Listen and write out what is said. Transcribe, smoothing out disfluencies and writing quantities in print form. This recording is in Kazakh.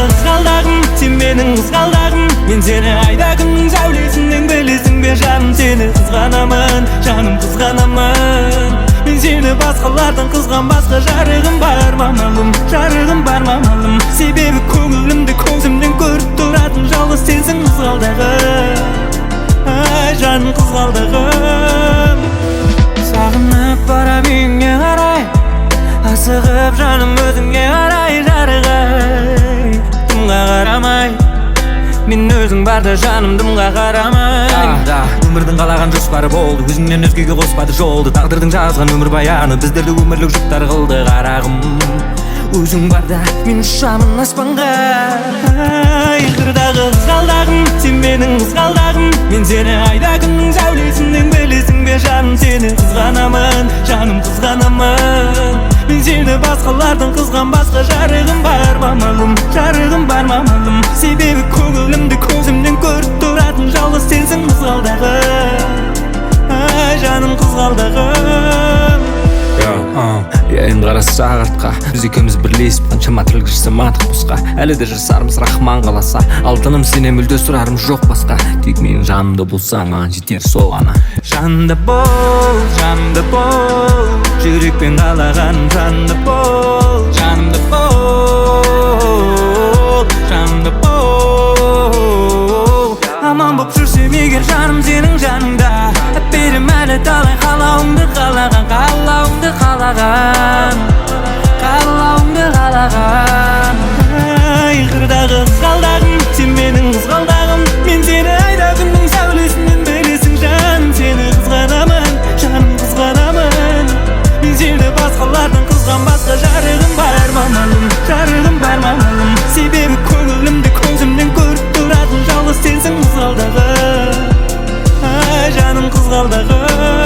Қырдағы қызғалдағым, сен менің қызғалдағым. Мен сені айда күннің сәулесінен білесің бе, жаным, сені қызғанамын, жаным, қызғанамын. Мен сені басқалардан қызғанбасқа жарығым бар ма, малым, жарығым бар ма, малым? Себебі көңілімді көзімнен көріп тұратын жалғыз сенсің, қызғалдағым, ай, жаным, қызғалдағым. Сағынып барам үйіңе қарай, асығып, жаным, өзіңе қарай, жарық ай, дымға қарамай. Мен өзің барда, жаным, дымға қарамай. Да, өмірдің қалаған жоспары болды, өзіңнен өзгеге қоспады жолды. Тағдырдың жазған өмір баяны біздерді өмірлік жұптар қылды, қарағым. Өзің барда мен ұшамын аспанға. Ай, қырдағы қызғалдағым, сен менің қызғалдағым. Мен сені айда күннің сәулесінен білесің бе, жаным, сені қызғанамын, жаным, қызғанамын. Мен сені басқалардан қызғанбасқа жарығым бар ма, малым, жарығым бар ма, малым? Себебі көңілімді көзімнен көріп тұратын жалғыз сенсің, қызғалдағым, ай, жаным, қызғалдағым. Енді қарасақ артқа, біз екеуміз бірлесіп қаншама тірлік жасамадық босқа. Әлі де жасармыз, рахман қаласа. Алтыным, сенен мүлде сұрарым жоқ басқа. Тек менің жанымда болсаң, маған жетер сол ғана. Жанымда бол, жанымда бол, жүрекпен қалағаным, жанымда бол, жанымда бол, жанымда бол. Аман боп жүрсем егер, жаным, сенің жаныңда, берем әлі талай қалауыңды қалаған, қалауыңды қалаған, қалауыңды қалаған. Ай, қырдағы қызғалдағым, сен менің қызғалдағым. Мен сені айда күннің сәулесінен білесің, жаным, сені қызғанамын, жаным, қызғанамын. Мен сені басқалардан қызғанбасқа жарығым бар ма, малым, жарығым бар ма, малым? Себебі көңілімді көзімнен көріп тұратын жалғыз сенсің, қызғалдағым, ай, жаным, қызғалдағым.